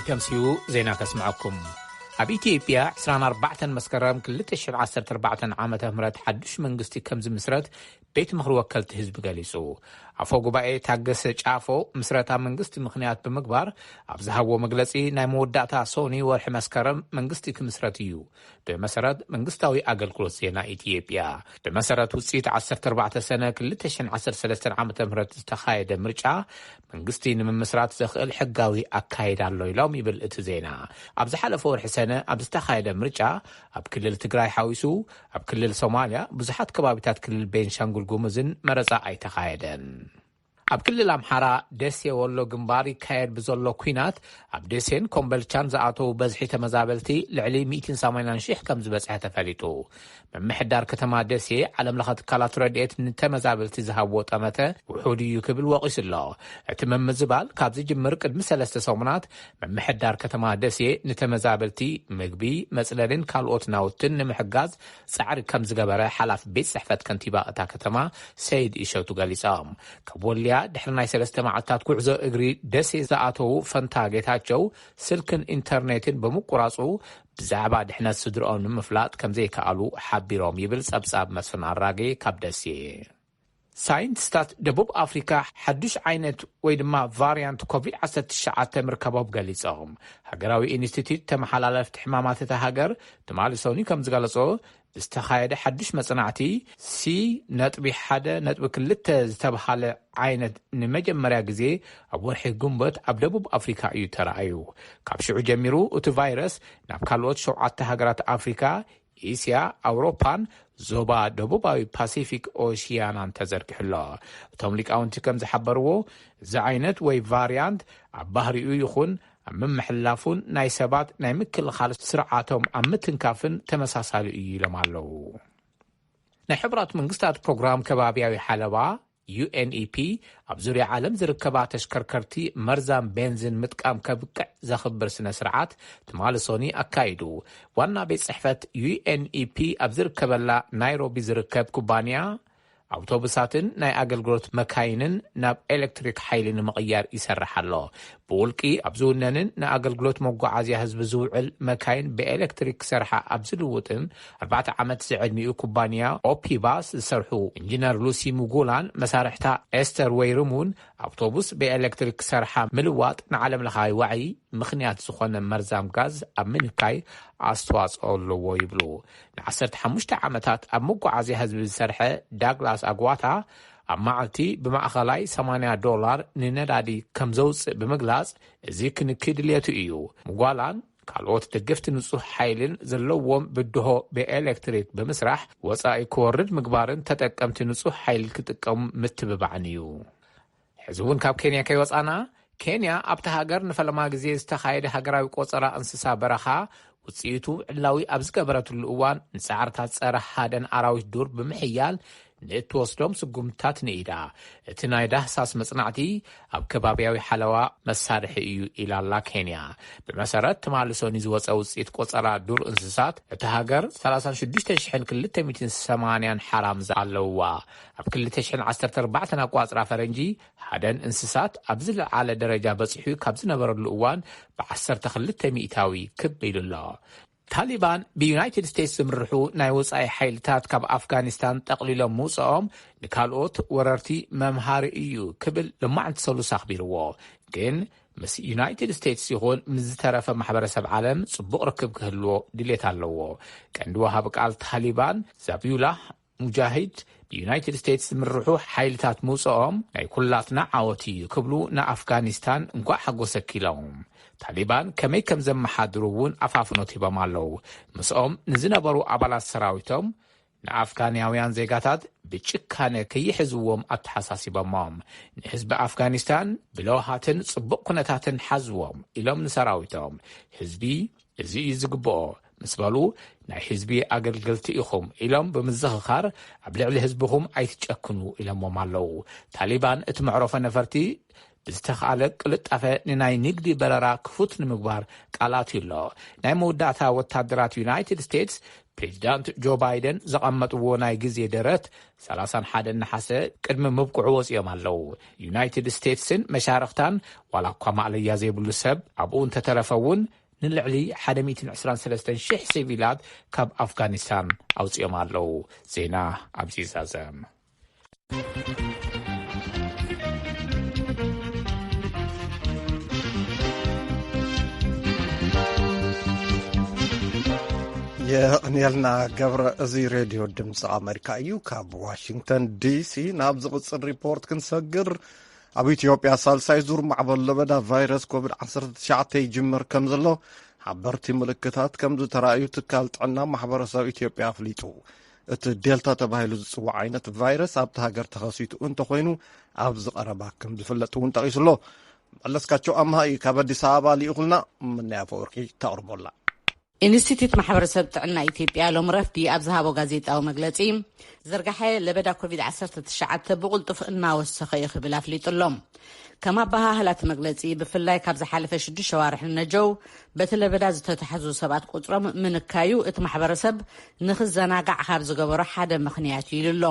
ከምሲኡ ዜና ከስምዐኩም። ኣብ ኢትዮጵያ ዕስራን ኣርባዕተን መስከረም ክልተ ሽሕን ዓሰርተ ኣርባዕተን ዓመተ ምህረት ሓዱሽ መንግስቲ ከም ዝምስረት ቤት ምኽሪ ወከልቲ ህዝቢ ገሊጹ። ኣፈ ጉባኤ ታገሰ ጫፎ ምስረታ መንግስቲ ምኽንያት ብምግባር ኣብ ዝሃብዎ መግለጺ፣ ናይ መወዳእታ ሶኒ ወርሒ መስከረም መንግስቲ ክምስረት እዩ፣ ብመሰረት መንግስታዊ ኣገልግሎት ዜና ኢትዮጵያ። ብመሰረት ውጽኢት ዓሰርተ ኣርባዕተ ሰነ ክልተ ሽሕን ዓሰርተ ሰለስተን ዓመተ ምህረት ዝተኻየደ ምርጫ መንግስቲ ንምምስራት ዘኽእል ሕጋዊ ኣካይዳ ኣሎ ኢሎም ይብል እቲ ዜና። ኣብ ዝሓለፈ ወርሒ ሰነ ኣብ ዝተኻየደ ምርጫ ኣብ ክልል ትግራይ ሓዊሱ ኣብ ክልል ሶማልያ ብዙሓት ከባቢታት ክልል ቤንሻንጉል ጉሙዝን መረጻ ኣይተኻየደን። ኣብ ክልል ኣምሓራ ደሴ ወሎ ግንባር ይካየድ ብዘሎ ኲናት ኣብ ደሴን ኮምበልቻን ዝኣተዉ በዝሒ ተመዛበልቲ ልዕሊ ሚእትን ሰማንያን ሺሕ ከም ዝበጽሐ ተፈሊጡ። ምምሕዳር ከተማ ደሴ ዓለም ለኸ ትካላት ረድኤት ንተመዛበልቲ ዝሃብዎ ጠመተ ውሑድ እዩ ክብል ወቒሱ ኣሎ። እቲ ምምዝባል ካብ ዝጅምር ቅድሚ ሰለስተ ሰሙናት ምምሕዳር ከተማ ደሴ ንተመዛበልቲ ምግቢ፣ መጽለልን ካልኦት ናውትን ንምሕጋዝ ጻዕሪ ከም ዝገበረ ሓላፊ ቤት ጽሕፈት ከንቲባ እታ ከተማ ሰይድ እሸቱ ገሊጾም። ካብ ወልድያ ድሕሪ ናይ ሰለስተ መዓልታት ጉዕዞ እግሪ ደሴ ዝኣተዉ ፈንታ ጌታቸው ስልክን ኢንተርኔትን ብምቁራጹ ብዛዕባ ድሕነት ስድርኦም ንምፍላጥ ከም ዘይከኣሉ ሓቢሮም ይብል ጸብጻብ መስፍን ኣራጌ ካብ ደሴ። ሳይንቲስታት ደቡብ ኣፍሪካ ሓዱሽ ዓይነት ወይ ድማ ቫርያንት ኮቪድ ዓሰርተ ትሽዓተ ምርካቦም ገሊጾም። ሃገራዊ ኢንስቲትዩት ተመሓላለፍቲ ሕማማት እታ ሃገር ትማሊ ሰኑይ ከም ዝገለጾ፣ ብዝተኻየደ ሓዱሽ መጽናዕቲ፣ ሲ ነጥቢ ሓደ ነጥቢ ክልተ ዝተብሃለ ዓይነት ንመጀመርያ ግዜ ኣብ ወርሒ ግንቦት ኣብ ደቡብ ኣፍሪካ እዩ ተራእዩ። ካብ ሽዑ ጀሚሩ እቲ ቫይረስ ናብ ካልኦት ሸውዓተ ሃገራት ኣፍሪካ፣ እስያ፣ ኣውሮፓን ዞባ ደቡባዊ ፓሲፊክ ኦሽያናን ተዘርጊሑ ኣሎ። እቶም ሊቃውንቲ ከም ዝሓበርዎ፣ እዚ ዓይነት ወይ ቫርያንት ኣብ ባህሪኡ ይኹን ኣብ ምምሕልላፉን ናይ ሰባት ናይ ምክልኻል ስርዓቶም ኣብ ምትንካፍን ተመሳሳሊ እዩ ኢሎም ኣለዉ። ናይ ሕቡራት መንግስታት ፕሮግራም ከባብያዊ ሓለዋ፣ ዩኤንኢፒ፣ ኣብ ዙርያ ዓለም ዝርከባ ተሽከርከርቲ መርዛም ቤንዚን ምጥቃም ከብቅዕ ዘኽብር ስነ ስርዓት ትማሊ ሶኒ ኣካይዱ። ዋና ቤት ጽሕፈት ዩኤንኢፒ ኣብ ዝርከበላ ናይሮቢ ዝርከብ ኩባንያ ኣውቶቡሳትን ናይ ኣገልግሎት መካይንን ናብ ኤሌክትሪክ ሓይሊ ንምቕያር ይሰርሕ ኣሎ። ብውልቂ ኣብ ዝውነንን ንኣገልግሎት መጓዓዝያ ህዝቢ ዝውዕል መካይን ብኤሌክትሪክ ክሰርሓ ኣብ ዝልውጥን ኣርባዕተ ዓመት ዝዕድሚኡ ኩባንያ ኦፒባስ ዝሰርሑ ኢንጂነር ሉሲ ሙጉላን መሳርሕታ ኤስተር ወይርም እውን ኣውቶቡስ ብኤሌክትሪክ ክሰርሓ ምልዋጥ ንዓለም ለኻዊ ዋዒ ምኽንያት ዝኾነ መርዛም ጋዝ ኣብ ምንካይ ኣስተዋጽኦ ኣለዎ ይብሉ። ንዓሰርተ ሓሙሽተ ዓመታት ኣብ መጓዓዝያ ህዝቢ ዝሰርሐ ዳግላስ ኣግዋታ ኣብ መዓልቲ ብማእኸላይ ሰማንያ ዶላር ንነዳዲ ከም ዘውፅእ ብምግላጽ፣ እዚ ክንኪ ድልየቱ እዩ። ምጓላን ካልኦት ደገፍቲ ንጹህ ሓይልን ዘለዎም ብድሆ ብኤሌክትሪክ ብምስራሕ ወጻኢ ክወርድ ምግባርን ተጠቀምቲ ንጹህ ሓይሊ ክጥቀሙ ምትብባዕን እዩ። ሕዚ እውን ካብ ኬንያ ከይወጻና፣ ኬንያ ኣብቲ ሃገር ንፈለማ ግዜ ዝተኻየደ ሃገራዊ ቆጸራ እንስሳ በረኻ ውጽኢቱ ዕላዊ ኣብ ዝገበረትሉ እዋን፣ ንጻዕርታት ጸረ ሃደን ኣራዊት ዱር ብምሕያል ንእትወስዶም ስጉምትታት ንኢዳ። እቲ ናይ ዳህሳስ መጽናዕቲ ኣብ ከባብያዊ ሓለዋ መሳርሒ እዩ ኢላላ ኬንያ። ብመሰረት ትማሊ ሶኒ ዝወጸ ውጽኢት ቆጸራ ዱር እንስሳት፣ እታ ሃገር ሰላሳ ሽዱሽተ ሽሕን ክልተ ሚእትን ሰማንያን ሓራምዝ ኣለውዋ። ኣብ ክልተ ሽሕን ዓሰርተ ኣርባዕተን ኣቋጽራ ፈረንጂ፣ ሃደን እንስሳት ኣብ ዝለዓለ ደረጃ በጺሑ ካብ ዝነበረሉ እዋን ብዓሰርተ ክልተ ሚእታዊ ክብ ኢሉ ኣሎ። ታሊባን ብዩናይትድ ስቴትስ ዝምርሑ ናይ ወጻኢ ሓይልታት ካብ ኣፍጋኒስታን ጠቕሊሎም ምውጽኦም ንካልኦት ወረርቲ መምሃሪ እዩ ክብል ሎማዕንቲ ሰሉስ ኣኽቢርዎ። ግን ምስ ዩናይትድ ስቴትስ ይኹን ምስ ዝተረፈ ማሕበረሰብ ዓለም ጽቡቕ ርክብ ክህልዎ ድሌት ኣለዎ። ቀንዲ ወሃቢ ቃል ታሊባን ዛቢዩላህ ሙጃሂድ ብዩናይትድ ስቴትስ ዝምርሑ ሓይልታት ምውጽኦም ናይ ኩላትና ዓወት እዩ ክብሉ ንኣፍጋኒስታን እንኳዕ ሓጎሰኪ ኢሎም። ታሊባን ከመይ ከም ዘመሓድሩ እውን ኣፋፍኖት ሂቦም ኣለዉ። ምስኦም ንዝነበሩ ኣባላት ሰራዊቶም ንኣፍጋናውያን ዜጋታት ብጭካነ ከይሕዝዎም ኣተሓሳሲቦሞም። ንህዝቢ ኣፍጋኒስታን ብለውሃትን ጽቡቕ ኩነታትን ሓዝዎም ኢሎም ንሰራዊቶም። ህዝቢ እዚ እዩ ዝግብኦ ምስ በሉ፣ ናይ ህዝቢ ኣገልገልቲ ኢኹም ኢሎም ብምዝኽኻር፣ ኣብ ልዕሊ ህዝብኹም ኣይትጨክኑ ኢሎሞም ኣለዉ። ታሊባን እቲ መዕረፎ ነፈርቲ ብዝተኻለ ቅልጣፈ ንናይ ንግዲ በረራ ክፉት ንምግባር ቃላት እዩ ኣሎ። ናይ መወዳእታ ወታደራት ዩናይትድ ስቴትስ ፕሬዚዳንት ጆ ባይደን ዘቐመጥዎ ናይ ግዜ ደረት ሰላሳን ሓደን ነሓሰ ቅድሚ ምብቅዑ ወፂኦም ኣለዉ። ዩናይትድ ስቴትስን መሻርኽታን ዋላ እኳ ማእለያ ዘይብሉ ሰብ ኣብኡ እንተተረፈ እውን ንልዕሊ ሓደ ሚእትን ዕስራን ሰለስተን ሽሕ ሲቪላት ካብ ኣፍጋኒስታን ኣውፂኦም ኣለዉ። ዜና ኣብዚ ይዛዘም። የቕንየልና ገብረ። እዚ ሬድዮ ድምፂ ኣመሪካ እዩ። ካብ ዋሽንግተን ዲሲ ናብ ዝቕፅል ሪፖርት ክንሰግር፣ ኣብ ኢትዮጵያ ሳልሳይ ዙር ማዕበል ለበዳ ቫይረስ ኮቪድ ዓሰርተ ትሽዓተ ይጅምር ከም ዘሎ ሓበርቲ ምልክታት ከም ዝተራእዩ ትካል ጥዕና ማሕበረሰብ ኢትዮጵያ ኣፍሊጡ። እቲ ዴልታ ተባሂሉ ዝፅዋዕ ዓይነት ቫይረስ ኣብቲ ሃገር ተኸሲቱ እንተኾይኑ ኣብዚ ቀረባ ከም ዝፍለጥ እውን ጠቒሱ ኣሎ። መለስካቸው ኣምሃ እዩ ካብ ኣዲስ ኣበባ ልኢኹልና። ምናይ ኣፈወርቂ ተቕርቦላ። ኢንስቲትዩት ማሕበረሰብ ጥዕና ኢትዮጵያ ሎም ረፍዲ ኣብ ዝሃቦ ጋዜጣዊ መግለፂ፣ ዝርጋሐ ለበዳ ኮቪድ ዓሰርተ ትሽዓተ ብቕልጡፍ እናወሰኸ እዩ ክብል ኣፍሊጡ ኣሎ። ከም ኣበሃህላ እቲ መግለፂ፣ ብፍላይ ካብ ዝሓለፈ ሽዱሽተ ሸዋርሕ ንነጀው በቲ ለበዳ ዝተታሕዙ ሰባት ቁፅሮም ምንካዩ እቲ ማሕበረሰብ ንክዘናጋዕ ካብ ዝገበሮ ሓደ ምኽንያት እዩ ኢሉ ኣሎ።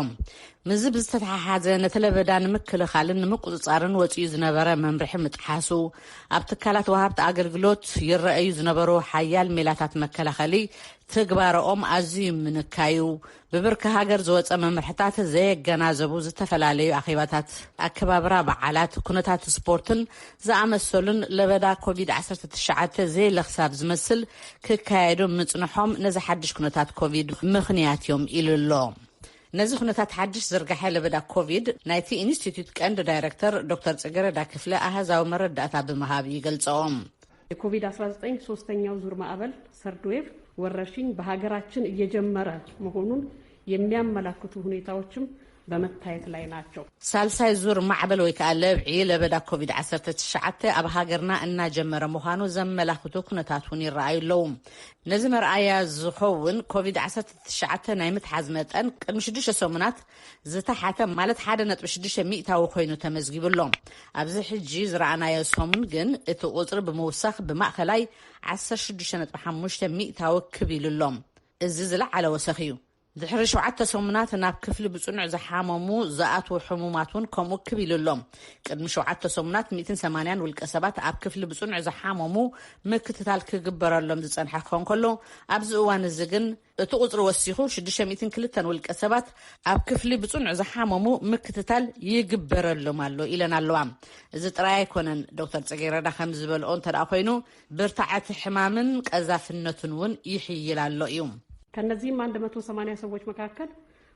ምስዚ ብዝተተሓሓዘ፣ ነቲ ለበዳ ንምክልኻልን ንምቁፅፃርን ወፂኡ ዝነበረ መምርሒ ምጥሓሱ፣ ኣብ ትካላት ወሃብቲ ኣገልግሎት ይረኣዩ ዝነበሩ ሓያል ሜላታት መከላኸሊ ትግባረኦም ኣዝዩ ምንካዩ፣ ብብርኪ ሃገር ዝወፀ መምርሕታት ዘየገናዘቡ ዝተፈላለዩ ኣኼባታት፣ ኣከባብራ በዓላት፣ ኩነታት ስፖርትን ዝኣመሰሉን ለበዳ ኮቪድ ዓሰርተ ትሽዓተ ዘየለኽሳብ ዝመስል ክካየዱ ምፅንሖም ነዚ ሓድሽ ኩነታት ኮቪድ ምኽንያት እዮም ኢሉ ኣሎ። ነዚ ኩነታት ሓድሽ ዝርጋሐ ለበዳ ኮቪድ ናይቲ ኢንስቲትዩት ቀንዲ ዳይረክተር ዶክተር ጽገረዳ ክፍለ ኣሃዛዊ መረዳእታ ብምሃብ ይገልጸኦም። የኮቪድ አስራ ዘጠኝ ሶስተኛው ዙር ማዕበል፣ ሰርድ ዌቭ፣ ወረርሽኝ በሀገራችን እየጀመረ መሆኑን የሚያመላክቱ ሁኔታዎችም በመታየት ላይ ናቸው። ሳልሳይ ዙር ማዕበል ወይ ከዓ ለብዒ ለበዳ ኮቪድ ዓሰርተ ትሽዓተ ኣብ ሃገርና እናጀመረ ምዃኑ ዘመላኽቱ ኩነታት እውን ይረኣዩ ኣለዉ። ነዚ መርኣያ ዝኸውን ኮቪድ ዓሰርተ ትሽዓተ ናይ ምትሓዝ መጠን ቅድሚ ሽዱሽተ ሰሙናት ዝተሓተ፣ ማለት ሓደ ነጥቢ ሽዱሽተ ሚእታዊ ኮይኑ ተመዝጊቡ ኣሎ። ኣብዚ ሕጂ ዝረኣናዮ ሰሙን ግን እቲ ቁፅሪ ብምውሳኽ ብማእኸላይ ዓሰርተ ሽዱሽተ ነጥቢ ሓሙሽተ ሚእታዊ ክብ ኢሉ ኣሎ። እዚ ዝለዓለ ወሰኽ እዩ። ድሕሪ ሸውዓተ ሰሙናት ናብ ክፍሊ ብጽኑዕ ዝሓመሙ ዝኣትዉ ሕሙማት እውን ከምኡ ክብ ኢሉ ኣሎ። ቅድሚ ሸውዓተ ሰሙናት ሚእትን ሰማንያን ውልቀ ሰባት ኣብ ክፍሊ ብጽኑዕ ዝሓመሙ ምክትታል ክግበረሎም ዝጸንሐ ክኸውን ከሎ፣ ኣብዚ እዋን እዚ ግን እቲ ቁጽሪ ወሲኹ ሽዱሽተ ሚእትን ክልተን ውልቀ ሰባት ኣብ ክፍሊ ብጽኑዕ ዝሓመሙ ምክትታል ይግበረሎም ኣሎ ኢለን ኣለዋ። እዚ ጥራይ ኣይኮነን፣ ዶክተር ጽጌረዳ ከም ዝበልኦ እንተ ደኣ ኮይኑ፣ ብርታዐ እቲ ሕማምን ቀዛፍነቱን እውን ይሕይል ኣሎ እዩ። ከነዚህም አንድ መቶ ሰማንያ ሰዎች መካከል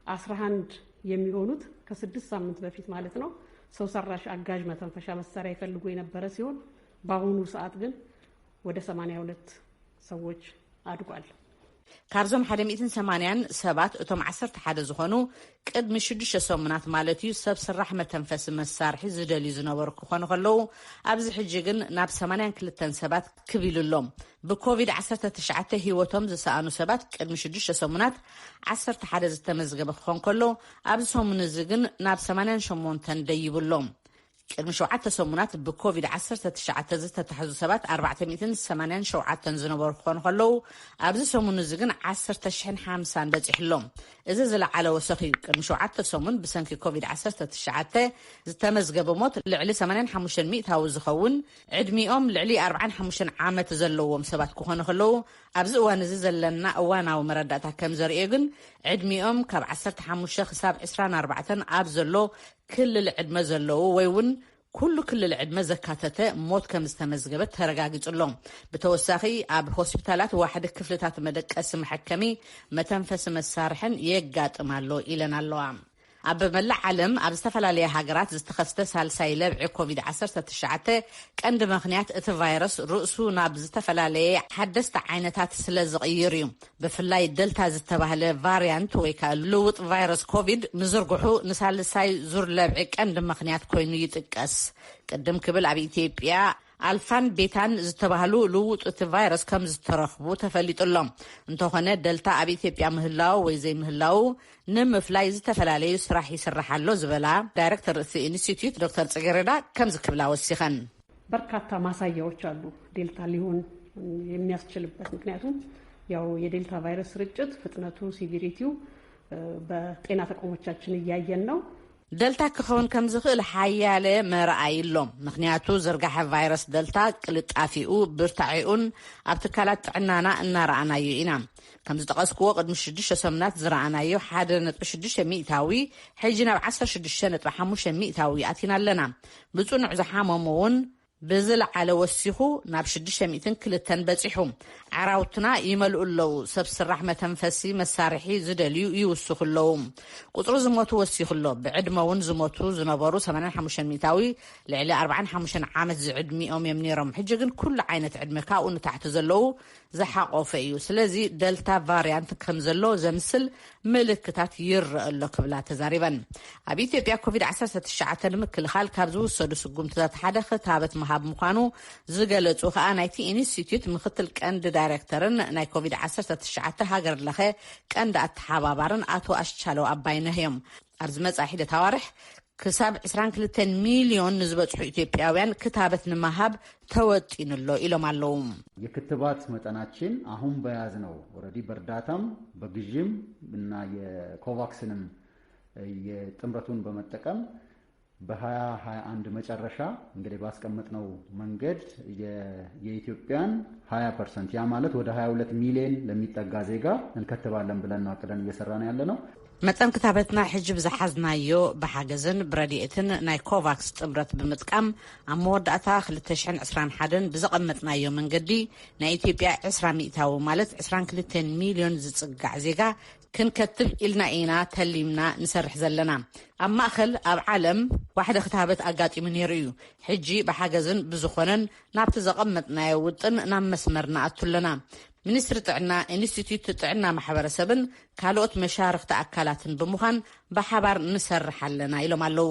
አስራ አንድ የሚሆኑት ከስድስት ሳምንት በፊት ማለት ነው ሰው ሰራሽ አጋዥ መተንፈሻ መሳሪያ ይፈልጉ የነበረ ሲሆን በአሁኑ ሰዓት ግን ወደ ሰማንያ ሁለት ሰዎች አድጓል። ካብዞም ሓደ ሚእትን ሰማንያን ሰባት እቶም ዓሰርተ ሓደ ዝኾኑ ቅድሚ ሽዱሽተ ሰሙናት ማለት እዩ ሰብ ስራሕ መተንፈሲ መሳርሒ ዝደልዩ ዝነበሩ ክኾኑ ከለዉ፣ ኣብዚ ሕጂ ግን ናብ ሰማንያን ክልተን ሰባት ክብ ኢሉ ኣሎ። ብኮቪድ ዓሰርተ ትሽዓተ ህይወቶም ዝሰኣኑ ሰባት ቅድሚ ሽዱሽተ ሰሙናት ዓሰርተ ሓደ ዝተመዝገበ ክኾን ከሎ፣ ኣብዚ ሰሙን እዚ ግን ናብ ሰማንያን ሸሞንተን ደይቡ ኣሎ። ቅድሚ ሸውዓተ ሰሙናት ብኮቪድ ዓሰርተ ትሽዓተ ዝተታሕዙ ሰባት ኣርባዕተ ሚእትን ሰማንያን ሸውዓተን ዝነበሩ ክኾኑ ከለዉ፣ ኣብዚ ሰሙን እዚ ግን ዓሰርተ ሽሕን ሓምሳን በፂሑ ኣሎ። እዚ ዝለዓለ ወሰኽ እዩ። ቅድሚ ሸውዓተ ሰሙን ብሰንኪ ኮቪድ ዓሰርተ ትሽዓተ ዝተመዝገበ ሞት ልዕሊ ሰማንያን ሓሙሽተን ሚእታዊ ዝኸውን ዕድሚኦም ልዕሊ ኣርብዓን ሓሙሽተን ዓመት ዘለዎም ሰባት ክኾኑ ከለዉ፣ ኣብዚ እዋን እዚ ዘለና እዋናዊ መረዳእታ ከም ዘርእዮ ግን፣ ዕድሚኦም ካብ ዓሰርተ ሓሙሽተ ክሳብ ዕስራን ኣርባዕተን ኣብ ዘሎ ክልል ዕድመ ዘለዉ ወይ እውን ኩሉ ክልል ዕድመ ዘካተተ ሞት ከም ዝተመዝገበ ተረጋጊጹ ኣሎ። ብተወሳኺ ኣብ ሆስፒታላት ዋሕዲ ክፍልታት መደቀሲ መሐከሚ መተንፈሲ መሳርሕን የጋጥም ኣሎ ኢለን ኣለዋ። ኣብ መላእ ዓለም ኣብ ዝተፈላለየ ሃገራት ዝተኸስተ ሳልሳይ ለብዒ ኮቪድ ዓሰርተ ትሽዓተ ቀንዲ ምኽንያት እቲ ቫይረስ ርእሱ ናብ ዝተፈላለየ ሓደስቲ ዓይነታት ስለ ዝቕይር እዩ። ብፍላይ ደልታ ዝተባህለ ቫርያንት ወይ ከዓ ልውጥ ቫይረስ ኮቪድ ምዝርግሑ ንሳልሳይ ዙር ለብዒ ቀንዲ ምኽንያት ኮይኑ ይጥቀስ። ቅድም ክብል ኣብ ኢትዮጵያ ኣልፋን ቤታን ዝተባህሉ ልውጥ እቲ ቫይረስ ከም ዝተረኽቡ ተፈሊጡ ኣሎ። እንተኾነ ደልታ ኣብ ኢትዮጵያ ምህላው ወይ ዘይምህላው ንምፍላይ ዝተፈላለዩ ስራሕ ይስራሕ ኣሎ ዝበላ ዳይሬክተር እቲ ኢንስቲትዩት ዶክተር ጽጌረዳ ከምዚ ክብላ ወሲኸን። በርካታ ማሳያዎች አሉ ዴልታ ሊሆን የሚያስችልበት። ምክንያቱም ያው የዴልታ ቫይረስ ስርጭት ፍጥነቱ፣ ሲቪሪቲው በጤና ተቋሞቻችን እያየን ነው። ደልታ ክኸውን ከም ዝኽእል ሓያለ መርኣይ ኣሎ። ምኽንያቱ ዝርጋሐ ቫይረስ ደልታ ቅልጣፊኡ፣ ብርታዒኡን ኣብ ትካላት ጥዕናና እናረኣናዮ ኢና። ከም ዝጠቐስክዎ ቅድሚ ሽዱሽተ ሰሙናት ዝረኣናዮ ሓደ ነጥቢ ሽዱሽተ ሚእታዊ፣ ሕጂ ናብ ዓሰርተ ሽዱሽተ ነጥቢ ሓሙሽተ ሚእታዊ ኣቲና ኣለና። ብጽኑዕ ዝሓመሙ እውን ብዝለዓለ ወሲኹ ናብ ሽዱሽተ ሚእትን ክልተን በጺሑ። ዓራውትና ይመልኡ ኣለዉ። ሰብ ስራሕ መተንፈሲ መሳርሒ ዝደልዩ ይውስኹ ኣለዉ። ቁጽሪ ዝሞቱ ወሲኹ ኣሎ። ብዕድመ እውን ዝሞቱ ዝነበሩ ሰማንያን ሓሙሽተን ሚእታዊ፣ ልዕሊ ኣርባዓን ሓሙሽተን ዓመት ዝዕድሚኦም እዮም ነይሮም። ሕጂ ግን ኩሉ ዓይነት ዕድመ ካብኡ ንታሕቲ ዘለዉ ዝሓቆፈ እዩ። ስለዚ ደልታ ቫርያንት ከም ዘሎ ዘምስል ምልክታት ይረአ ኣሎ ክብላ ተዛሪበን። ኣብ ኢትዮጵያ ኮቪድ ዓሰርተ ትሽዓተ ንምክልኻል ካብ ዝውሰዱ ስጉምትታት ሓደ ክታበት ምሃብ ምዃኑ ዝገለጹ ከኣ ናይቲ ኢንስቲትዩት ምክትል ቀንዲ ዳይሬክተርን ናይ ኮቪድ ዓሰርተ ትሽዓተ ሃገር ለኸ ቀንዲ ኣተሓባባርን ኣቶ ኣሽቻለው ኣባይነህ እዮም። ኣብ ዝመጽኣ ሒደት ኣዋርሕ ክሳብ ዕስራን ክልተን ሚልዮን ንዝበጽሑ ኢትዮጵያውያን ክታበት ንምሃብ ተወጢኑ ኣሎ ኢሎም ኣለዉ። የክትባት መጠናችን አሁን በያዝነው ኦልሬዲ በእርዳታም በግዥም እና የኮቫክስንም የጥምረቱን በመጠቀም በ2021 መጨረሻ እንግዲህ ባስቀመጥነው መንገድ የኢትዮጵያን ሃያ ፐርሰንት፣ ያ ማለት ወደ ሃያ ሁለት ሚሊዮን ለሚጠጋ ዜጋ እንከትባለን ብለን ነው አቅደን እየሰራን ያለ ነው። መጠን ክታበትና ሕጂ ብዝሓዝናዮ ብሓገዝን ብረድኤትን ናይ ኮቫክስ ጥምረት ብምጥቃም ኣብ መወዳእታ ክልተ ሽሕን ዕስራን ሓደን ብዘቐመጥናዮ መንገዲ ናይ ኢትዮጵያ ዕስራ ሚእታዊ ማለት ዕስራን ክልተን ሚልዮን ዝጽጋዕ ዜጋ ክንከትብ ኢልና ኢና ተሊምና ንሰርሕ ዘለና። ኣብ ማእኸል ኣብ ዓለም ዋሕደ ክታበት ኣጋጢሙ ነይሩ እዩ። ሕጂ ብሓገዝን ብዝኾነን ናብቲ ዘቐመጥናዮ ውጥን ናብ መስመር ንኣቱ ኣለና። ሚኒስትሪ ጥዕና፣ ኢንስቲትዩት ጥዕና ማሕበረሰብን ካልኦት መሻርኽቲ ኣካላትን ብምዃን ብሓባር ንሰርሕ ኣለና ኢሎም ኣለዉ።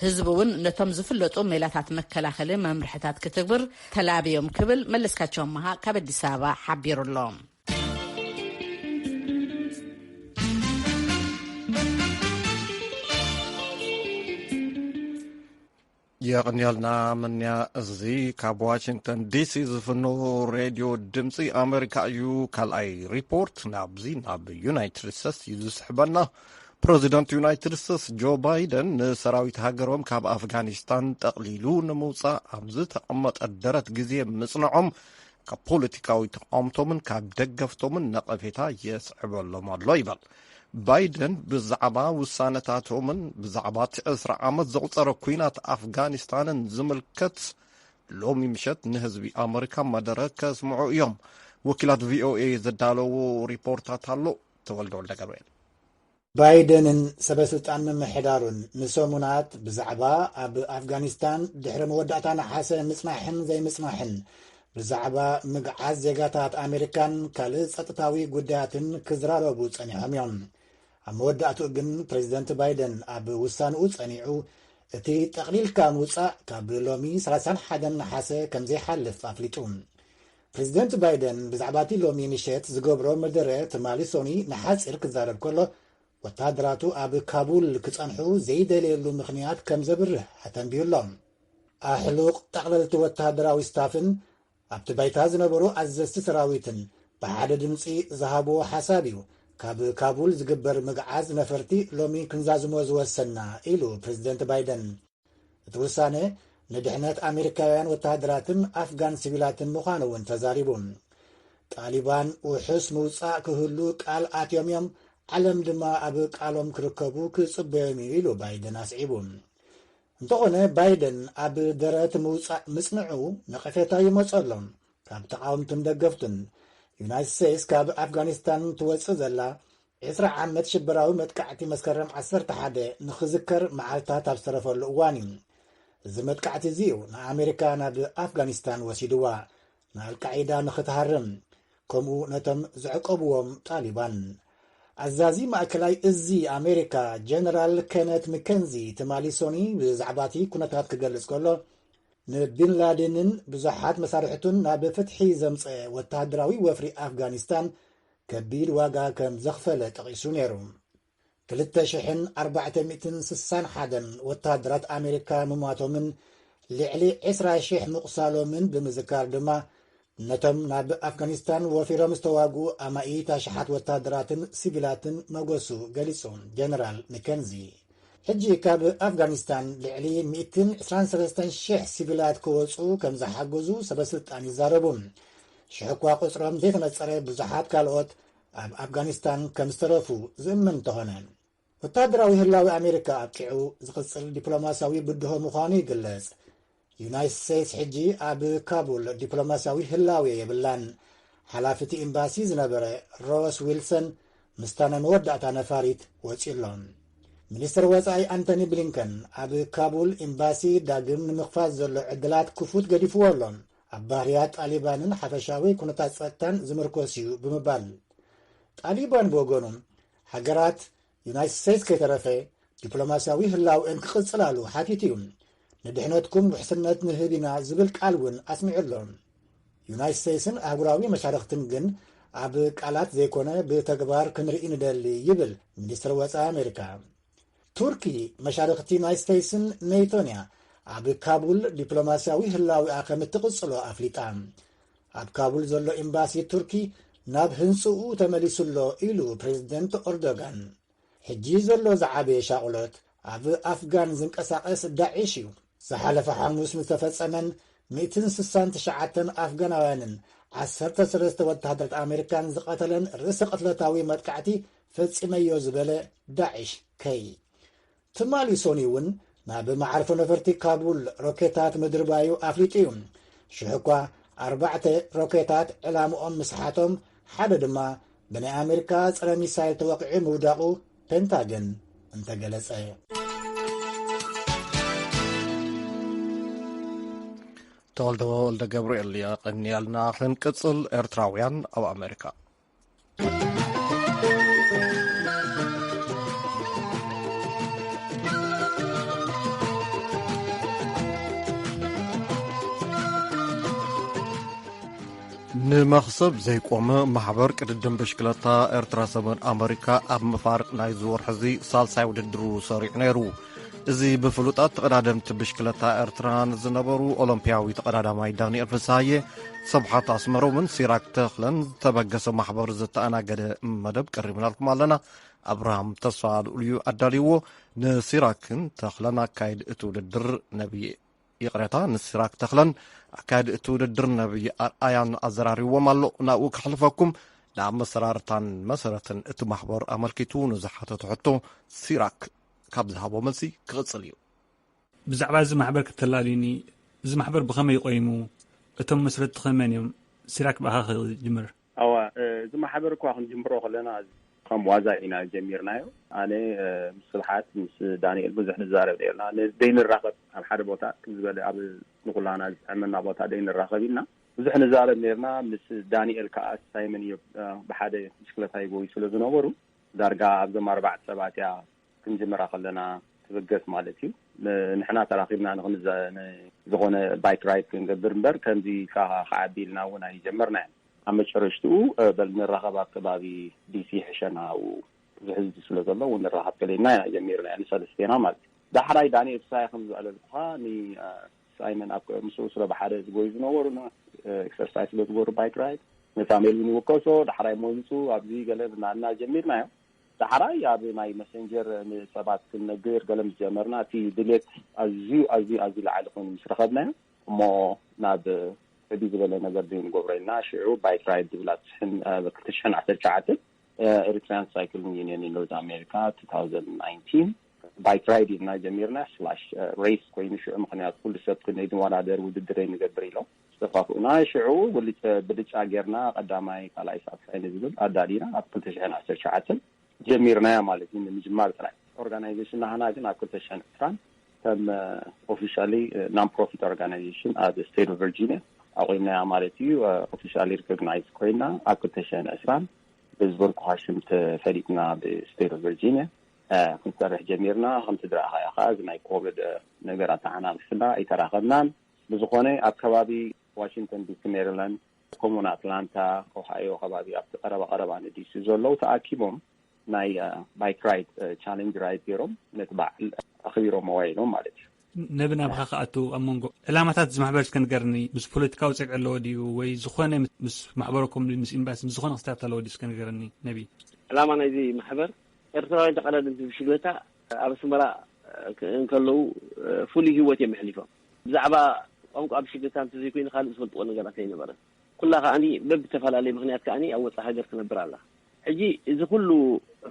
ህዝቢ እውን ነቶም ዝፍለጡ ሜላታት መከላኸሊ መምርሕታት ክትግብር ተላብዮም ክብል መለስካቸው ኣመሃ ካብ ኣዲስ ኣበባ ሓቢሩ ኣሎ። የቕንየልና ምንያ። እዚ ካብ ዋሽንግተን ዲሲ ዝፍኖ ሬድዮ ድምፂ ኣሜሪካ እዩ። ካልኣይ ሪፖርት ናብዚ ናብ ዩናይትድ ስቴትስ እዩ ዝስሕበና። ፕረዚደንት ዩናይትድ ስቴትስ ጆ ባይደን ንሰራዊት ሃገሮም ካብ ኣፍጋኒስታን ጠቕሊሉ ንምውፃእ ኣብ ዝተቐመጠ ደረት ግዜ ምፅንዖም ካብ ፖለቲካዊ ተቃውምቶምን ካብ ደገፍቶምን ነቐፌታ የስዕበሎም ኣሎ ይበል። ባይደን ብዛዕባ ውሳነታቶምን ብዛዕባ እቲ ዕስራ ዓመት ዘቑጸረ ኲናት ኣፍጋኒስታንን ዝምልከት ሎሚ ምሸት ንህዝቢ ኣመሪካ መደረ ከስምዑ እዮም። ወኪላት ቪኦኤ ዘዳለዎ ሪፖርታት ኣሎ። ተወልደ ወልደ ገብርኤል። ባይደንን ሰበ ስልጣን ምምሕዳሩን ንሰሙናት ብዛዕባ ኣብ ኣፍጋኒስታን ድሕሪ መወዳእታ ነሓሰ ምጽናሕን ዘይምጽናሕን፣ ብዛዕባ ምግዓዝ ዜጋታት ኣሜሪካን ካልእ ጸጥታዊ ጉዳያትን ክዝራረቡ ጸኒሖም እዮም። ኣብ መወዳእትኡ ግን ፕሬዚደንት ባይደን ኣብ ውሳንኡ ጸኒዑ፣ እቲ ጠቕሊልካ ምውጻእ ካብ ሎሚ ሰላሳን ሓደን ነሓሰ ከም ዘይሓልፍ ኣፍሊጡ። ፕሬዚደንት ባይደን ብዛዕባ እቲ ሎሚ ምሸት ዝገብሮ መደረ ትማሊ ሶኒ ንሓጺር ክዛረብ ከሎ፣ ወተሃደራቱ ኣብ ካቡል ክጸንሑ ዘይደልየሉ ምኽንያት ከም ዘብርህ ኣተንቢዩሎም። ኣሕሉቕ ጠቕለልቲ ወተሃደራዊ ስታፍን ኣብቲ ባይታ ዝነበሩ ኣዘዝቲ ሰራዊትን ብሓደ ድምጺ ዝሃብዎ ሓሳብ እዩ፣ ካብ ካቡል ዝግበር ምግዓዝ ነፈርቲ ሎሚ ክንዛዝሞ ዝወሰንና ኢሉ ፕሬዚደንት ባይደን። እቲ ውሳነ ንድሕነት ኣሜሪካውያን ወተሃደራትን ኣፍጋን ሲቪላትን ምዃኑ እውን ተዛሪቡ። ጣሊባን ውሑስ ምውጻእ ክህሉ ቃል ኣትዮም እዮም፣ ዓለም ድማ ኣብ ቃሎም ክርከቡ ክጽበዮም እዩ ኢሉ ባይደን ኣስዒቡ። እንተኾነ ባይደን ኣብ ደረት ምውጻእ ምጽንዑ ነቐፌታ ይመጸሎም ካብ ተቓወምትን ደገፍትን። ዩናይትድ ስቴትስ ካብ ኣፍጋኒስታን ትወጽእ ዘላ ዕስራ ዓመት ሽበራዊ መጥቃዕቲ መስከረም ዓሰርተ ሓደ ንኽዝከር መዓልታት ኣብ ዝተረፈሉ እዋን እዩ። እዚ መጥቃዕቲ እዚ እዩ ንኣሜሪካ ናብ ኣፍጋኒስታን ወሲድዋ፣ ንኣልቃዒዳ ንኽትሃርም፣ ከምኡ ነቶም ዘዕቀብዎም ጣሊባን። ኣዛዚ ማእከላይ እዚ ኣሜሪካ ጀነራል ኬነት ምከንዚ ትማሊ ሶኒ ብዛዕባ እቲ ኩነታት ክገልጽ ከሎ፣ ንቢንላዲንን ብዙሓት መሳርሕቱን ናብ ፍትሒ ዘምጸ ወተሃደራዊ ወፍሪ ኣፍጋኒስታን ከቢድ ዋጋ ከም ዘኽፈለ ጠቒሱ ነይሩ። ክልተ ሽሕን ኣርባዕተ ሚእትን ስሳን ሓደን ወተሃደራት ኣሜሪካ ምሟቶምን ልዕሊ ዕስራ ሽሕ ምቑሳሎምን ብምዝካር ድማ፣ ነቶም ናብ ኣፍጋኒስታን ወፊሮም ዝተዋግኡ ኣማኢት ኣሽሓት ወታደራትን ሲቪላትን መጎሱ ገሊጹ ጀነራል መከንዚ። ሕጂ ካብ ኣፍጋኒስታን ልዕሊ ሚእትን ዕስራን ሰለስተን ሽሕ ሲቪላት ክወጹ ከም ዝሓገዙ ሰበስልጣን ይዛረቡ። ሽሕ እኳ ቁጽሮም ዘይተነጸረ ብዙሓት ካልኦት ኣብ ኣፍጋኒስታን ከም ዝተረፉ ዝእመን እንተኾነ፣ ወታደራዊ ህላዊ ኣሜሪካ ኣብቂዑ ዝቕጽል ዲፕሎማሲያዊ ብድሆ ምዃኑ ይግለጽ። ዩናይትድ ስቴትስ ሕጂ ኣብ ካቡል ዲፕሎማሲያዊ ህላዌ የብላን። ሓላፊ እቲ ኤምባሲ ዝነበረ ሮስ ዊልሰን ምስታ ናይ መወዳእታ ነፋሪት ወጺኡ ኣሎ። ሚኒስትር ወጻኢ ኣንቶኒ ብሊንከን ኣብ ካቡል ኤምባሲ ዳግም ንምኽፋት ዘሎ ዕድላት ክፉት ገዲፍዎ ኣሎ። ኣብ ባህርያት ጣሊባንን ሓፈሻዊ ኩነታት ጸጥታን ዝምርኮስ እዩ ብምባል፣ ጣሊባን ብወገኑ ሃገራት ዩናይትድ ስቴትስ ከይተረፈ ዲፕሎማሲያዊ ህላውእን ክቕጽላሉ ሓቲቱ እዩ። ንድሕነትኩም ውሕስነት ንህብ ኢና ዝብል ቃል እውን ኣስሚዑ ኣሎ። ዩናይትድ ስቴትስን ኣህጉራዊ መሻርኽትን ግን ኣብ ቃላት ዘይኮነ ብተግባር ክንርኢ ንደሊ ይብል ሚኒስትር ወጻኢ ኣሜሪካ። ቱርኪ መሻርኽቲ ዩናይትድ ስቴትስን ኔቶን እያ ኣብ ካቡል ዲፕሎማሲያዊ ህላዊኣ ከም እትቕጽሎ ኣፍሊጣ። ኣብ ካቡል ዘሎ ኤምባሲ ቱርኪ ናብ ህንጽኡ ተመሊሱ ኣሎ ኢሉ ፕሬዝደንት ኦርዶጋን። ሕጂ ዘሎ ዝዓበየ ሻቕሎት ኣብ ኣፍጋን ዝንቀሳቐስ ዳዒሽ እዩ። ዝሓለፈ ሓሙስ ንዝተፈጸመን ሚእትን ስሳን ትሽዓተን ኣፍጋናውያንን ዓሰርተ ሰለስተ ወታሃደራት ኣሜሪካን ዝቐተለን ርእሰ ቅትለታዊ መጥቃዕቲ ፈጺመዮ ዝበለ ዳዒሽ ከይ ትማሊ ሶኒ እውን ናብ መዓርፎ ነፈርቲ ካቡል ሮኬታት ምድርባዩ ኣፍሊጡ እዩ። ሽሕ እኳ ኣርባዕተ ሮኬታት ዕላምኦም ምስሓቶም፣ ሓደ ድማ ብናይ ኣሜሪካ ጸረ ሚሳይል ተወቂዑ ምውዳቑ ፔንታገን እንተገለጸ። ተወልደ ወልደ ገብርኤል የቐንየልና። ክንቅጽል፣ ኤርትራውያን ኣብ ኣሜሪካ። ንመኽሰብ ዘይቆመ ማሕበር ቅድድም ብሽክለታ ኤርትራ ሰሜን ኣመሪካ ኣብ መፋርቕ ናይዚ ወርሒ እዚ ሳልሳይ ውድድሩ ሰሪዑ ነይሩ። እዚ ብፍሉጣት ተቐዳደምቲ ብሽክለታ ኤርትራ ንዝነበሩ ኦሎምፒያዊ ተቐዳዳማይ ዳንኤል ፍስሃየ፣ ሰብሓት ኣስመሮምን ሲራክ ተኽለን ዝተበገሰ ማሕበር ዝተኣናገደ መደብ ቀሪብናልኩም ኣለና። ኣብርሃም ተስፋ ልኡልዩ ኣዳልይዎ። ንሲራክን ተኽለን ኣካይድ እቲ ውድድር ነብይ ይቕሬታ፣ ንሲራክ ተኽለን ኣካያዲ እቲ ውድድር ነብይ ኣርኣያን ኣዘራሪዎም ኣሎ። ናብኡ ከሕልፈኩም። ንኣብ መሰራርታን መሰረትን እቲ ማሕበር ኣመልኪቱ ንዝሓተቶ ሕቶ፣ ሲራክ ካብ ዝሃቦ መልሲ ክቕጽል እዩ። ብዛዕባ እዚ ማሕበር ከተላልዩኒ፣ እዚ ማሕበር ብኸመይ ቆይሙ? እቶም መስረትቲ ኸ መን እዮም? ሲራክ ብኣኻ ክጅምር። ኣዋ፣ እዚ ማሕበር እኳ ክንጅምሮ ከለና ከም ዋዛ ኢና ጀሚርናዮ። ኣነ ምስ ስብሓት፣ ምስ ዳንኤል ብዙሕ ንዛረብ ነርና። ደይንራኸብ ኣብ ሓደ ቦታ ክም ዝበለ ኣብ ንኩላና ዝጥዕመና ቦታ ደይንራኸብ ኢልና ብዙሕ ንዛረብ ነርና። ምስ ዳንኤል ከዓ ሳይመን እዮ ብሓደ ብሽክለታ ይጎዩ ስለ ዝነበሩ ዳርጋ ኣብዞም ኣርባዕተ ሰባት እያ ክንጅምራ ከለና ትብገስ ማለት እዩ። ንሕና ተራኺብና ንክንዘ ዝኾነ ባይክ ራይድ ክንገብር እምበር ከምዚ ከዓ ክዓቢ ኢልና እውን ኣይጀመርናዮ። ኣብ መጨረሽትኡ በል ንራኸብ ኣብ ከባቢ ዲሲ ሕሸና ኣብኡ ብዙሕ ህዝቢ ስለ ዘሎ እውን ንራኸብ ከለና ኢና ጀሚርና ንሰለስቴና ማለት እዩ። ዳሕራይ ዳንኤል ፍሳይ ከም ዝዕለልኩኻ ንሳይመን ኣብ ምስኡ ስለ ብሓደ ዝጎዩ ዝነበሩ ኤክሰርሳይዝ ስለ ዝገበሩ ባይክ ራይድ ነታ ሜልቪን ይውከሶ ዳሕራይ ሞይምፁ ኣብዚ ገለ ብናና ጀሚርናዮ። ዳሕራይ ኣብ ናይ መሰንጀር ንሰባት ክንነግር ገለ ምስ ጀመርና እቲ ድሌት ኣዝዩ ኣዝዩ ኣዝዩ ላዓሊ ኮይኑ ምስ ረኸብናዮ እሞ ናብ ዕብይ ዝበለ ነገር ድዩ ንገብሮ ኢልና ሽዑ ባይክ ራይድ ዝብላ ትሽሕን ክልተ ሽሕን ዓሰርተ ትሽዓተ ኤሪትሪያን ሳይክሊንግ ዩኒየን ኢን ኖርዝ ኣሜሪካ two thousand nineteen ባይክ ራይድ ኢልና ጀሚርና ስላሽ ሬስ ኮይኑ ሽዑ ምክንያቱ ኩሉ ሰብ ክንይ ንወዳደር ውድድር ንገብር ኢሎም ዝተፋፍኡና ሽዑ ብልጫ ጌርና ቀዳማይ ካልኣይ ሳልሳይ ንዝብል ኣዳሊና ኣብ ክልተ ሽሕን ዓሰርተ ትሽዓተን ጀሚርናያ ማለት እዩ ንምጅማር ጥራይ። ኦርጋናይዜሽን ናህና ግን ኣብ ክልተ ሽሕን ዕስራን ከም ኦፊሻሊ ናን ፕሮፊት ኦርጋናይዜሽን ኣብ ስቴት ኦፍ ቨርጂኒያ ኣቑምናያ ማለት እዩ። ኦፊሻሊ ሪኮግናይዝ ኮይና ኣብ ክልተ ሽሕን ዕስራን ብዝበልኩኻ ሽም ተፈሊጥና ብስቴት ኦፍ ቨርጂኒያ ክንሰርሕ ጀሚርና። ከምቲ ዝረኣኻያ ከዓ እዚ ናይ ኮቪድ ነገር ኣተዓናቒፍና ኣይተራኸብናን። ብዝኾነ ኣብ ከባቢ ዋሽንግተን ዲሲ፣ ሜሪላንድ፣ ከምኡውን ኣትላንታ ኦሃዮ ከባቢ ኣብቲ ቀረባ ቀረባ ንዲሲ ዘለዉ ተኣኪቦም ናይ ባይክ ራይድ ቻሌንጅ ራይድ ገይሮም ነቲ በዓል ኣኽቢሮም ኣዋይሎም ማለት እዩ። ነቢ ናብኻ ክኣቱ ኣብ መንጎ ዕላማታት እዚ ማሕበር እስከ ንገርኒ። ምስ ፖለቲካዊ ጸግዒ ኣለዎ ድዩ ወይ ዝኾነ ምስ ማሕበረኩም ምስ ኤምባሲ ምስ ዝኾነ ክስታት ኣለዎ ድዩ እስከ ንገርኒ ነቢ። ዕላማ ናይዚ ማሕበር ኤርትራውያን ተቐዳደምቲ ብሽግለታ ኣብ ኣስመራ እንከለዉ ፍሉይ ህይወት እዮም ኣሕሊፎም። ብዛዕባ ቋንቋ ብሽግለታ እንተዘይኮይኑ ካልእ ዝፈልጥዎ ነገራት ኣይነበረን። ኩላ ከዓኒ በብተፈላለየ ምኽንያት ከዓኒ ኣብ ወጻኢ ሃገር ትነብር ኣላ። ሕጂ እዚ ኩሉ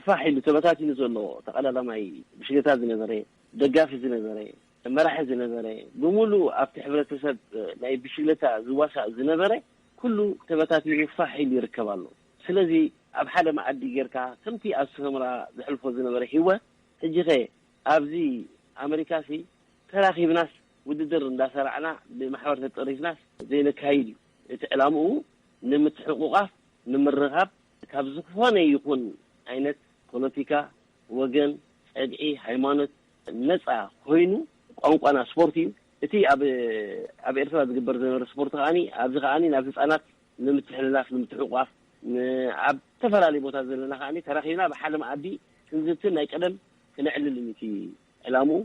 ፋሕ ኢሉ ተበታቲኑ ዘሎ ተቐዳዳማይ ብሽግለታ ዝነበረ፣ ደጋፊ ዝነበረ፣ መራሒ ዝነበረ፣ ብምሉእ ኣብቲ ሕብረተሰብ ናይ ብሽግለታ ዝዋሳእ ዝነበረ ኩሉ ተበታቲኑ ፋሕ ኢሉ ይርከብ ኣሎ። ስለዚ ኣብ ሓደ መኣዲ ጌርካ ከምቲ ኣብ ሰመራ ዘሕልፎ ዝነበረ ህይወት ሕጂ ኸ ኣብዚ ኣመሪካሲ ተራኺብናስ ውድድር እንዳሰራዕና ብማሕበር ተጠሪፍናስ ዘይነካይድ እዩ። እቲ ዕላምኡ ንምትሕቑቓፍ፣ ንምርኻብ፣ ካብ ዝኾነ ይኹን ዓይነት ፖለቲካ፣ ወገን፣ ጸግዒ፣ ሃይማኖት ነጻ ኮይኑ ቋንቋና ስፖርት እዩ። እቲ ኣብ ኣብ ኤርትራ ዝግበር ዝነበረ ስፖርት ከዓኒ ኣብዚ ከዓኒ ናብ ህጻናት ንምትሕልላፍ፣ ንምትሕቑቓፍ፣ ን- ኣብ ዝተፈላለዩ ቦታ ዘለና ከዓኒ ተራኺብና ብሓደ መኣዲ ክንዝትን ናይ ቀደም ክነዕልልን እቲ ዕላምኡ።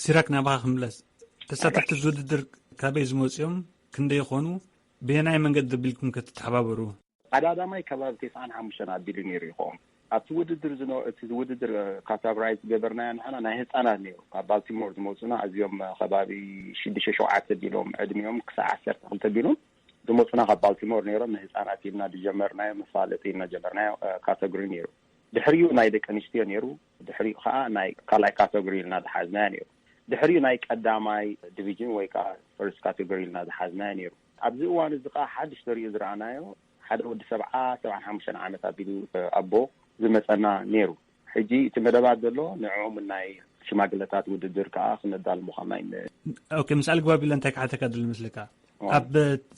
ሲራክ ናባኻ ክምለስ። ተሳተፍቲ እዚ ውድድር ካበይ ዝመጹ እዮም? ክንደይ ይኾኑ? ብየናይ መንገዲ ዘቢልኩም ከተተሓባበሩ? ቀዳዳማይ ከባቢ ተስዓን ሓሙሽተን ኣቢሉ ነይሩ ይኸውን። ኣብቲ ውድድር ዝነ- እቲ ውድድር ካታጎራይዝ ዝገበርናዮ ንሕና ናይ ህፃናት ነይሩ። ካብ ባልቲሞር ዝመፁና እዚኦም ከባቢ ሽዱሽተ ሸውዓተ ቢሎም ዕድሚኦም ክሳዕ ዓሰርተ ክልተ ቢሎም ዝመፁና ካብ ባልቲሞር ነይሮም። ንህፃናት ኢልና ዝጀመርናዮ መፋለጢ ኢልና ጀመርናዮ ካተጎሪ ነይሩ። ድሕሪኡ ናይ ደቂ ኣንስትዮ ነይሩ። ድሕሪኡ ከዓ ናይ ካልኣይ ካተጎሪ ኢልና ዝሓዝናዮ ነይሩ። ድሕሪኡ ናይ ቀዳማይ ዲቪዥን ወይ ከዓ ፈርስት ካተጎሪ ኢልና ዝሓዝናዮ ነይሩ። ኣብዚ እዋን እዚ ከዓ ሓድሽ ተሪኡ ዝረኣናዮ ሓደ ወዲ ሰብዓ ሰብዓን ሓሙሽተን ዓመት ኣቢሉ ኣቦ ዝመፀና ነይሩ። ሕጂ እቲ መደባት ዘሎ ንዕኦም ናይ ሽማግለታት ውድድር ከዓ ክነዳሉ ምዃንና ይ ኦኬ፣ ምስ ኣልግባብ ኢለ እንታይ ክሓተካ ድል ምስልካ? ኣብ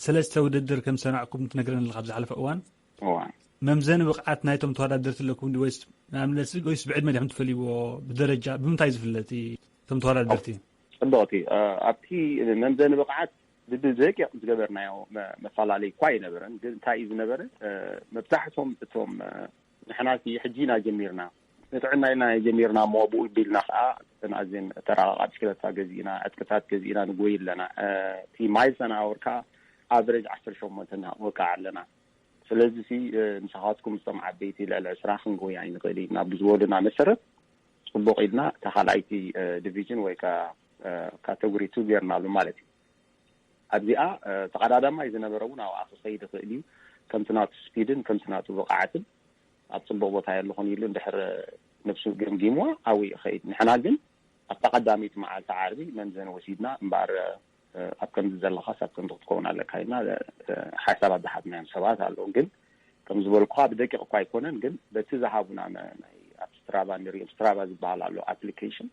ሰለስተ ውድድር ከም ዝሰናዕኩም ትነግረን ኣለካ ኣብ ዝሓለፈ እዋን። እዋ መምዘኒ ብቕዓት ናይቶም ተወዳደርቲ ኣለኩም ድዩ ወይስ ንኣብነት ወይስ ብዕድመ ዲኹም ትፈልይዎ? ብደረጃ ብምንታይ ዝፍለጥ እዩ እቶም ተወዳደርቲ? ጽብቕቲ። ኣብቲ መምዘኒ ብቕዓት ብደቂቕ ዝገበርናዮ መፈላለይ እኳ ኣይነበረን። ግን እንታይ እዩ ዝነበረ? መብዛሕቶም እቶም ንሕና ሕጂ ኢና ጀሚርና፣ ንጥዕና ኢልና ጀሚርና እሞ ብኡ ቢልና ከዓ እተን ኣዝየን ተራቃቃ ብሽክለታ ገዚእና፣ ዕጥቅታት ገዚእና ንጎይ ኣለና። እቲ ማይልሰን ኣወር ከዓ ኣቨሬጅ ዓሰርተ ሸሞንተ ወቃዕ ኣለና። ስለዚ ሲ ንስኻትኩም እቶም ዓበይቲ ልዕሊ ዕስራ ክንጎይ ኣይንኽእል ኢና ብዝበሉና መሰረት፣ ፅቡቕ ኢልና እታ ካልኣይቲ ዲቪዥን ወይ ከዓ ካተጎሪ ቱ ጌርናሉ ማለት እዩ። ኣብዚኣ ተቐዳዳማይ ዝነበረ እውን ኣብኣ ክኸይድ ይኽእል እዩ። ከምቲ ናቱ ስፒድን ከምቲ ናቱ ብቕዓትን ኣብ ፅቡቕ ቦታ የለኹን ኢሉ እንድሕር ነብሱ ገምጊምዋ ኣብኡ ይኸይድ። ንሕና ግን ኣብታ ቀዳመይቲ መዓልቲ ዓርቢ መምዘኒ ወሲድና እምበኣር ኣብ ከምዚ ዘለኻስ ኣብ ከምዚ ክትከውን ኣለካ ኢልና ሓሳባት ዝሃብናዮም ሰባት ኣለዉ። ግን ከም ዝበልኩኻ ብደቂቕ እኳ ኣይኮነን፣ ግን በቲ ዝሃቡና ናይ ኣብ ስትራቫ ንሪኦም፣ ስትራቫ ዝበሃል ኣሎ ኣፕሊኬሽን፣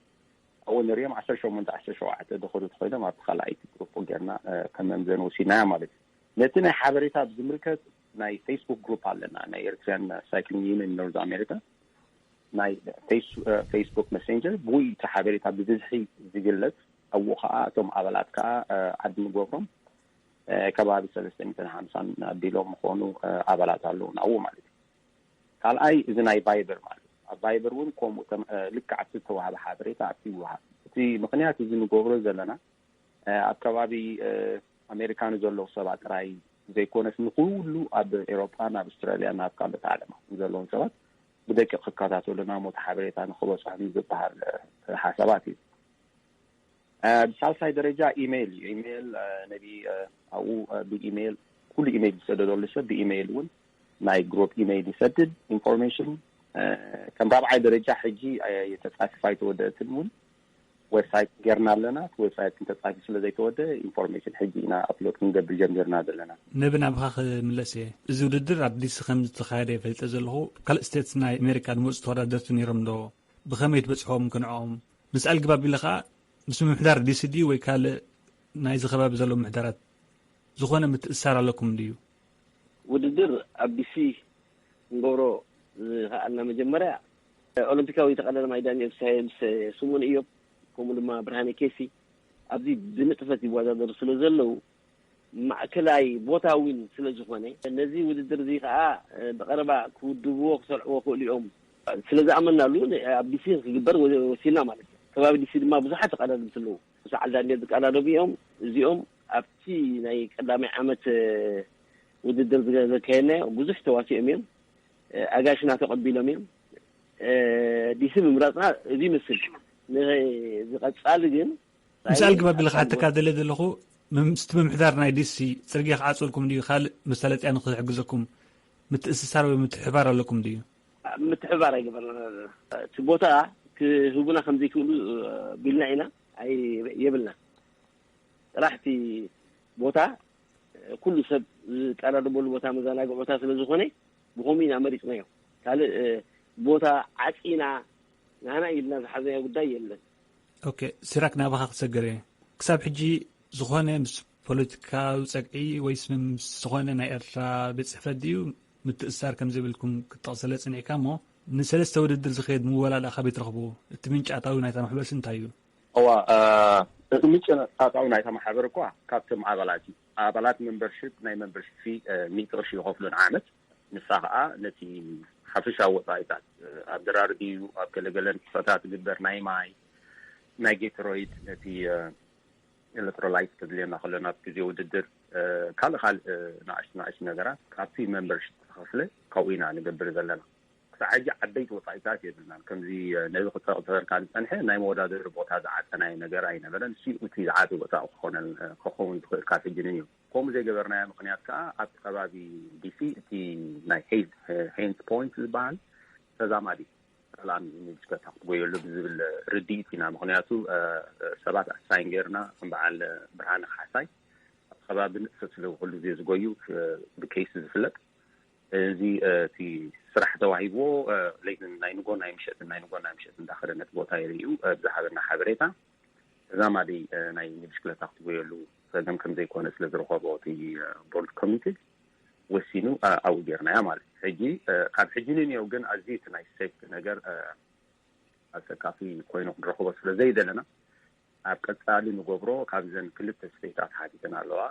ኣብኡ ንሪኦም ዓሰርተ ሸሞንተ ዓሰርተ ሸውዓተ ዝኸዱ ተኾይኖም ኣብቲ ካልኣይቲ ግሩፕ ጌርና ከም መምዘኒ ወሲድናያ ማለት እዩ። ነቲ ናይ ሓበሬታ ብዝምልከት ናይ ፌስቡክ ግሩፕ ኣለና፣ ናይ ኤርትራን ሳይክሊንግ ዩኒየን ኖርዝ ኣሜሪካ ናይ ፌስቡክ መሴንጀር፣ ብኡ እቲ ሓበሬታ ብብዝሒ ዝግለጽ። ኣብኡ ከዓ እቶም ኣባላት ከዓ ዓዲ ንገብሮም ከባቢ ሰለስተ ሚእትን ሓምሳን ኣቢሎም ምኾኑ ኣባላት ኣለዉ ናብኡ ማለት እዩ። ካልኣይ እዚ ናይ ቫይበር ማለት እዩ። ኣብ ቫይበር እውን ከምኡ ልክዕ ኣብቲ ዝተዋህበ ሓበሬታ ኣብቲ ይወሃብ። እቲ ምኽንያት እዚ ንገብሮ ዘለና ኣብ ከባቢ ኣሜሪካ ንዘለዉ ሰባት ጥራይ ዘይኮነስ ንኩሉ ኣብ ኤሮጳን ኣብ ኣውስትራልያን ኣብ ካልኦት ዓለማት ንዘለዉ ሰባት ብደቂቕ ክከታተሉና ሞት ሓበሬታ ንክበፅሖም ዝበሃል ሓሳባት እዩ። ብሳልሳይ ደረጃ ኢሜይል እዩ። ኢሜይል ነቢ ኣብኡ ብኢሜይል ኩሉ ኢሜይል ዝሰደደሉ ሰብ ብኢሜይል እውን ናይ ግሩፕ ኢሜይል ይሰድድ ኢንፎርሜሽን። ከም ራብዓይ ደረጃ ሕጂ ተፃፊፋ ኣይተወደእትን እውን ዌብሳይት ጌርና ኣለና። እቲ ዌብሳይት እንተፃፊ ስለ ዘይተወደ ኢንፎርሜሽን ሕጂ ኢና ኣፕሎድ ክንገብር ጀሚርና ዘለና። ነቢ ናብኻ ክምለስ እየ። እዚ ውድድር ኣብ ዲሲ ከም ዝተኻየደ ይፈልጠ ዘለኹ። ካልእ ስቴትስ ናይ ኣሜሪካ ዝመፁ ተወዳደርቲ ነይሮም ዶ? ብኸመይ ትበፅሖም ክንዕኦም? ምስ ኣልግባብ ኢለ ኸዓ ምስ ምምሕዳር ዲሲ ድዩ ወይ ካልእ ናይዚ ከባቢ ዘለዉ ምሕዳራት ዝኾነ ምትእስሳር ኣለኩም ድዩ? ውድድር ኣብ ዲሲ ክንገብሮ ዝኸኣልና መጀመርያ ኦሎምፒካዊ ተቐዳዳማይ ዳንኤል ፍስሃየ ምስ ስሙን እዮም ከምኡ ድማ ብርሃነ ኬሲ ኣብዚ ብንጥፈት ይወዳደሩ ስለ ዘለዉ ማእከላይ ቦታ እውን ስለ ዝኾነ ነዚ ውድድር እዚ ከዓ ብቐረባ ክውድብዎ ክሰርዕዎ ክእሉ እዮም ስለ ዝኣመናሉ ኣብ ዲሲ ክግበር ወሲና ማለት እዩ። ከባቢ ዲሲ ድማ ብዙሓት ተቐዳደምቲ ኣለዉ። ምስ ዓልዳንዴ ዝቀዳደሙ እዮም። እዚኦም ኣብቲ ናይ ቀዳማይ ዓመት ውድድር ዘካየድናዮ ብዙሕ ተዋሲኦም እዮም። ኣጋሽና ተቐቢሎም እዮም። ዲሲ ምምራፅና እዚ ይመስል። ንዝቐፃሊ ግን ምስ ኣልግባብ ኢለ ክሓተካ ደለ ዘለኹ፣ ምስቲ ምምሕዳር ናይ ዲሲ ፅርግያ ክዓፅወልኩም ድዩ? ካልእ መሳለጥያ ንክሕግዘኩም ምትእስሳር ወይ ምትሕባር ኣለኩም ድዩ? ምትሕባር ኣይገበርና። እቲ ቦታ ክህቡና ከም ዘይክእሉ ቢልና ኢና። ኣይ የብልና። ጥራሕ እቲ ቦታ ኩሉ ሰብ ዝቀዳደበሉ ቦታ፣ መዘናግዒ ቦታ ስለ ዝኾነ ብኸምኡ ኢና መሪፅናዮ። ካልእ ቦታ ዓፂና ናና ኢልና ዝሓዘናዮ ጉዳይ የለን። ኦኬ፣ ሲራክ፣ ናባኻ ክሰገር እየ። ክሳብ ሕጂ ዝኾነ ምስ ፖለቲካዊ ፀግዒ ወይስ ምስ ዝኾነ ናይ ኤርትራ ቤት ፅሕፈት ድዩ ምትእሳር ከም ዘይብልኩም ክትጠቕሰለ ፅኒዕካ እሞ፣ ንሰለስተ ውድድር ዝኸየድ ምወላዳ ካበይ ትረኽቡ? እቲ ምንጪ ኣታዊ ናይታ ማሕበርሲ እንታይ እዩ? እዋ፣ እቲ ምንጪ ኣታዊ ናይታ ማሕበር እኳ ካብቶም ኣባላት እዩ። ኣባላት ሜምበርሺፕ ናይ ሜምበርሺፕ ፊ ሚእቲ ቅርሺ ይኸፍሉ ንዓመት። ንሳ ከዓ ነቲ ሓፈሻዊ ወፃኢታት ኣብ ድራር ድዩ ኣብ ገለገለ ንጥፈታት ዝግበር ናይ ማይ፣ ናይ ጌተሮይድ፣ ነቲ ኤሌክትሮላይት ከድልየና ከሎ ናብ ግዜ ውድድር፣ ካልእ ካልእ ንኣሽቱ ንኣሽቱ ነገራት ካብቲ ሜምበርሺፕ ተኸፍለ ካብኡ ኢና ንገብር ዘለና። ክሳብ ሕጂ ዓበይቲ ወፃኢታት የብልናን። ከምዚ ነዚ ክተቕተበልካ ዝፀንሐ ናይ መወዳደሪ ቦታ ዝዓፀናዮ ነገር ኣይነበረን። እሱ እቲ ዝዓበየ ወፃኢ ክኾነል- ክኸውን ዝኽእል ካብ ሕጂ ንንዮ። ከምኡ ዘይገበርናዮ ምኽንያት ከዓ ኣብቲ ከባቢ ዲሲ እቲ ናይ ሄይዝ- ሄይንስ ፖይንት ዝበሃል ተዛማዲ ሰላም እዩ፣ ንብሽከታ ክትጎየሉ ብዝብል ርድኢት ኢና። ምኽንያቱ ሰባት ኣሳይን ገይርና ከም በዓል ብርሃነ ካሕሳይ ኣብ ከባቢ ንእሰ ስለ ኩሉ ግዜ ዝጎዩ ብኬይስ ዝፍለጥ። እዚ እቲ ስራሕ ተዋሂብዎ ለይትን ናይ ንጎ ናይ ምሸትን ናይ ንጎ ናይ ምሸት እንዳኸደ ነቲ ቦታ የርእዩ ብዝሃበና ሓበሬታ ተዛማዲ ናይ ንብሽክለታ ክትጎየሉ ፀገም ከም ዘይኮነ ስለ ዝረኸቦ እቲ ቦርድ ኮሚቴ ወሲኑ ኣብኡ ጌርናያ ማለት እዩ። ሕጂ ካብ ሕጂ ንንየው ግን ኣዝዩ እቲ ናይ ሴፍቲ ነገር ኣሰካፊ ኮይኑ ክንረኽቦ ስለ ዘይደለና ኣብ ቀፃሊ ንገብሮ ካብዘን ክልተ ስቴታት ሓቲተን ኣለዋ፣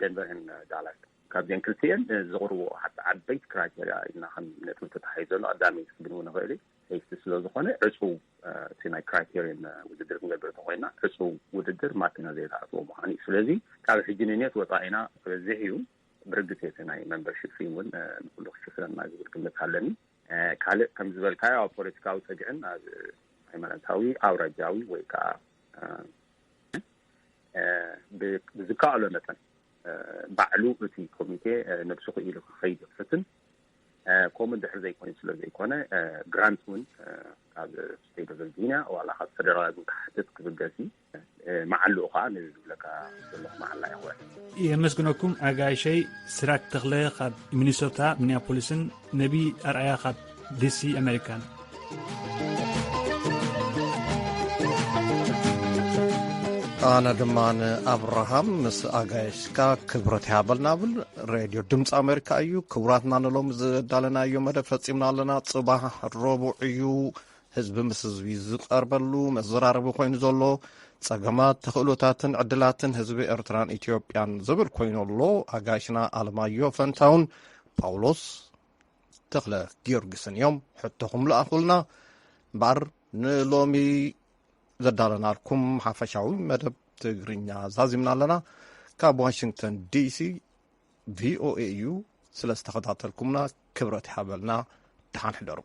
ደንቨርን ዳላስ። ካብዘን ክልቲኤን ዝቕርቦ ሓቲ ዓበይቲ ክራይቴሪያ ኢልና ከም ነጥቢ ተታሒዞ ዘሎ ቀዳሚ ክብል እውን ንኽእል እዩ። ሴፍቲ ስለ ዝኾነ ዕፁው እቲ ናይ ክራይቴሪየን ውድድር ክንገብር እንተኮይና ዕፁው ውድድር ማኪና ዘይተኣትዎ ምዃኑ እዩ። ስለዚ ካብ ሕጂ ንንየት ወፃኢና ክበዝሕ እዩ። ብርግፅ እቲ ናይ ሜምበርሺፕ ፊ እውን ንኩሉ ክሽፍነና ዝብል ግምት ኣለኒ። ካልእ ከም ዝበልካዮ ኣብ ፖለቲካዊ ፀግዕን ኣብ ሃይማኖታዊ ኣውራጃዊ ወይ ከዓ ብዝከኣሎ መጠን ባዕሉ እቲ ኮሚቴ ነብሱ ክኢሉ ክኸይድ ይኽፍትን ከምኡ ድሕር ዘይኮይኑ ስለ ዘይኮነ ግራንት እውን ካብ ስቴት ቨርጂኒያ ዋላ ካብ ፈደራል ክሓትት ክብገስ መዓልኡ ከዓ ነዚ ዝብለካ ዘለኹ መዓላ ይኽወል። የመስግነኩም ኣጋይሸይ። ስራክ ተኽለ ካብ ሚኒሶታ ሚኒያፖሊስን ነቢ ኣርኣያ ካብ ዲሲ ኣሜሪካን። ኣነ ድማ ንኣብርሃም ምስ ኣጋይሽካ ክብረት ይሃበልና ብል። ሬድዮ ድምፂ ኣሜሪካ እዩ። ክቡራትና ንሎም ዘዳለናዮ መደብ ፈፂምና ኣለና። ፅባሕ ረቡዕ እዩ። ህዝቢ ምስ ህዝቢ ዝቐርበሉ መዘራረቢ ኮይኑ ዘሎ ፀገማት፣ ተኽእሎታትን ዕድላትን ህዝቢ ኤርትራን ኢትዮጵያን ዝብል ኮይኑ ኣሎ። ኣጋይሽና ኣለማዮ ፈንታውን ጳውሎስ ተኽለ ጊዮርጊስን እዮም ሕቶኹም ለኣኹልና። እምበኣር ንሎሚ ዘዳለናልኩም ሓፈሻዊ መደብ ትግርኛ ዛዚምና ኣለና። ካብ ዋሽንግተን ዲሲ ቪኦኤ እዩ። ስለ ዝተኸታተልኩምና ክብረት ይሃበልና። ደሓን ሕደሩ።